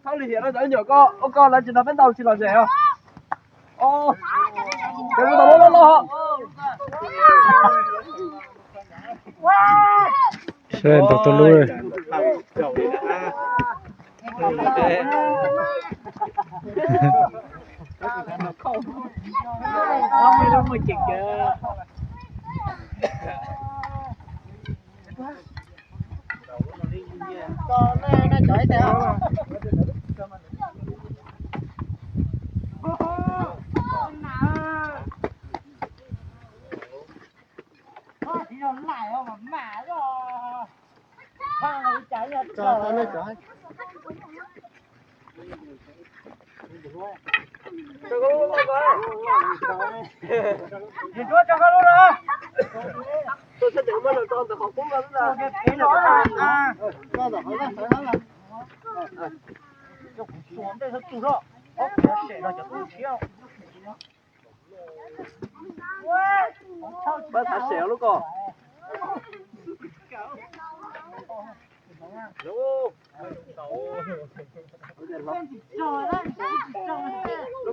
Txhob lim hiam no, cov nyuam koj ua koj lawv tsis nrog peb ntaus tsis lom zem os. Cov lub tau loj loj. Seb ntaus tau lub. Pab thov sem lub ko. Lub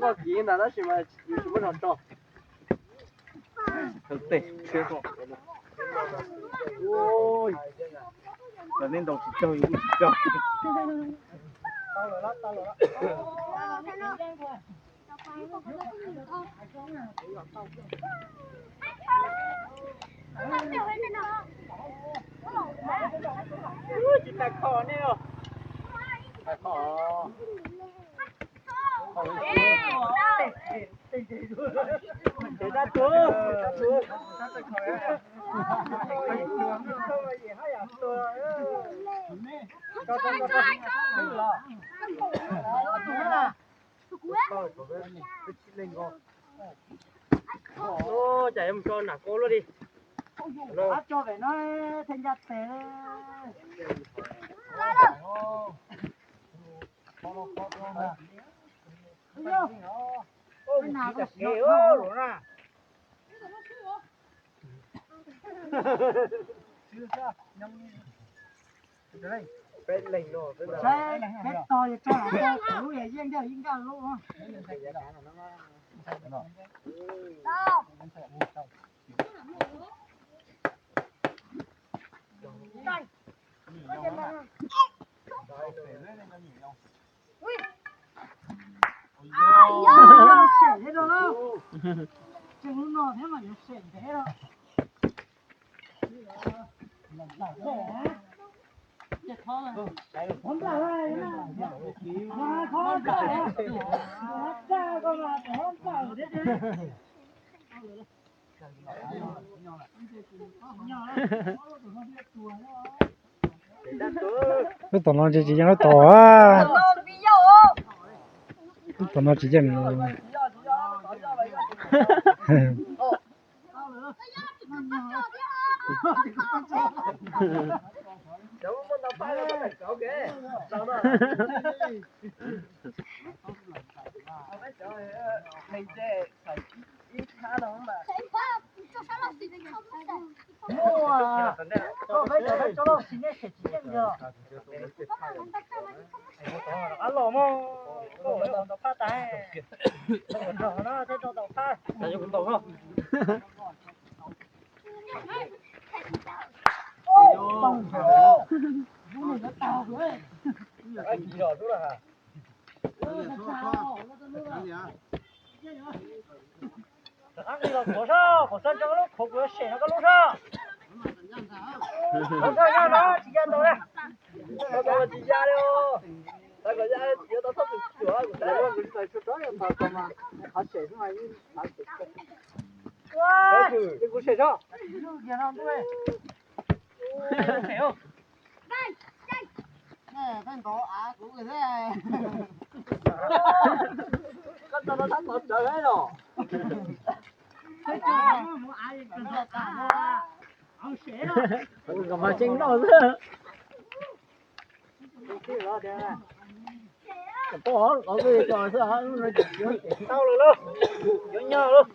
ko kiv ntag tab sis mas yus tsis muab zog tso. Ua, nej ntaus tsis raug, yus tsis raug. Tsis tas kho nej os. Cas yuav mus tso nram koj luaj li. Tso vem no thiaj ncaj tes. Peb tos yus tso lawm, kuv lub yog yeej nkag yeej nkag lub. Sem thiab rau lauj. Tseem lub no thiab mas yuav sem ntev rau. Lub tom no tsis yeej lub tom. Lub tom no tsis yeej. Rov qab los mog, koj ua ntau phab tas, nrog no thiab rau tau phab. Rov qab nqis los khuav sab, khuav sab tso koj lub, khuav kuv yuav sem no koj lub sab. Khuav sab no tsis ya tau na. Tsis ya li os. Tsis ya tau txhob txwm tsuam kuv tsis tau tso tso mas qhov sem xwb mas yeej qhov sem. Kuv sem tso. Peb ntov av kuv thiab. Koj tau no tab tom tsawv los. Kom mas tseem noj xwb. Tau lawm lauj, yuav nyog lauj.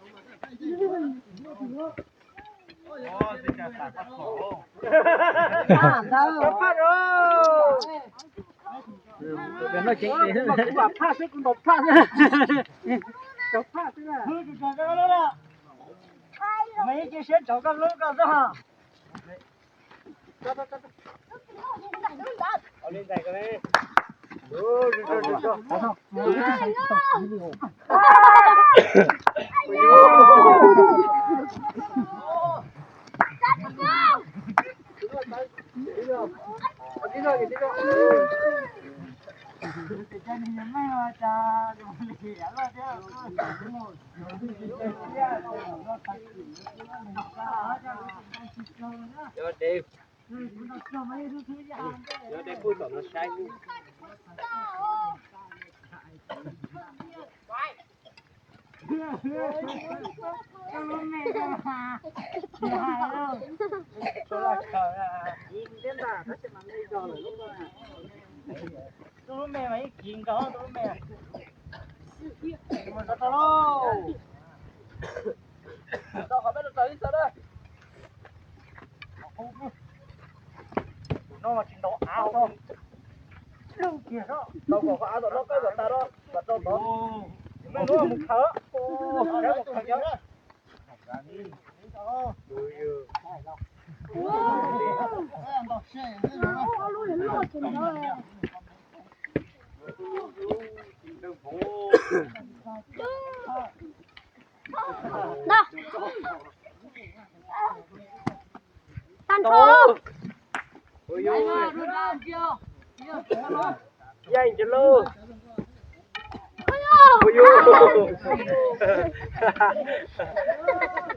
Kuv ntaus phaj xwb, kuv ntaus phaj xwb. Ntaus phaj xwb na. Mas yeej cia siab ntaus koj lub koj xwb. Cov dev, cov dev kuj tom no saib. Tus lub me mas ib kiv nkaus tus lub me. Mus tau tau lauj. Tau qhov peb tau tau ib txhab na. Tus no mas tsis ntaus av tau. Lwj kiag soj. Tau kom qhov av tom no qawb kom tas no kom tau tod. Tus me no mus khawb. Khawb kom khawb cov. Tag nrho. Yeej ces lauj. Ua yuav.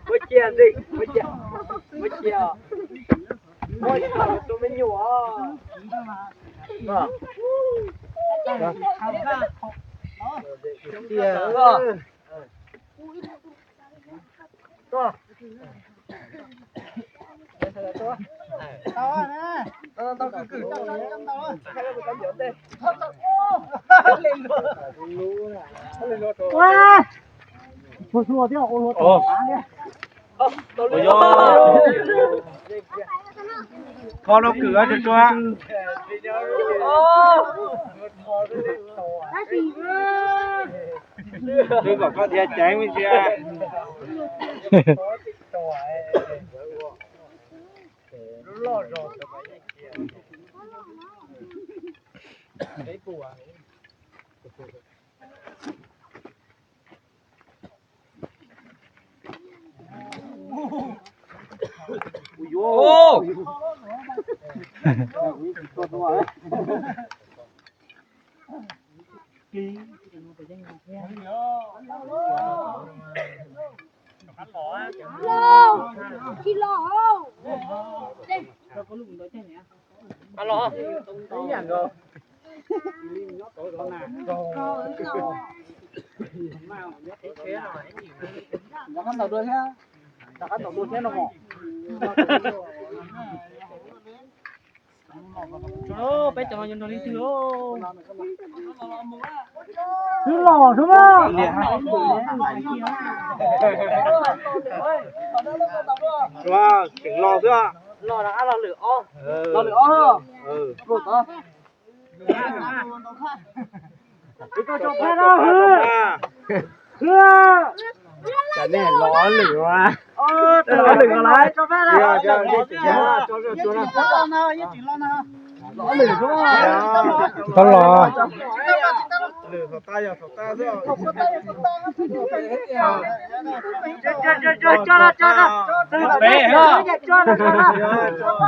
Muab cia ntxi, muab cia. Muab cia. Muab ib tug me nyuam. Cia. Ua, ua no kwm tsuag tsuag. Twb kom koj dhia ceev me ntsis. Rov qab ntaus dua thiab, rov qab ntaus dua thiab no mos. Peb cov no yuav nrog leej twg? Twb los xwb mas. Los, tseem los xwb. Los rov qab los lwm ob. Los lwm ob. Pluj tod. Hwb, hwb, hwb. Cas nej los ob lwm ua, ob lwm ua lawm. Tau los.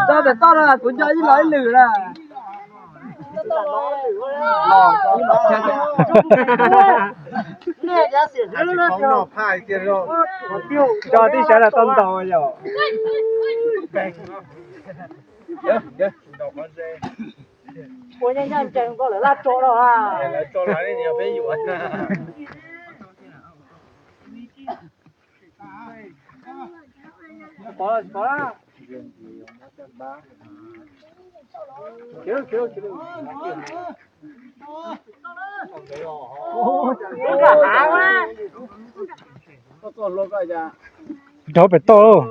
Tau pem toj no kuv nco ib los ib lwm na. Nco tib sawv daws tau ntaus yom. Ua nyob nyob ncees nkaus lawm laj tso no a. Pov, pov. Rau pem toj lauj.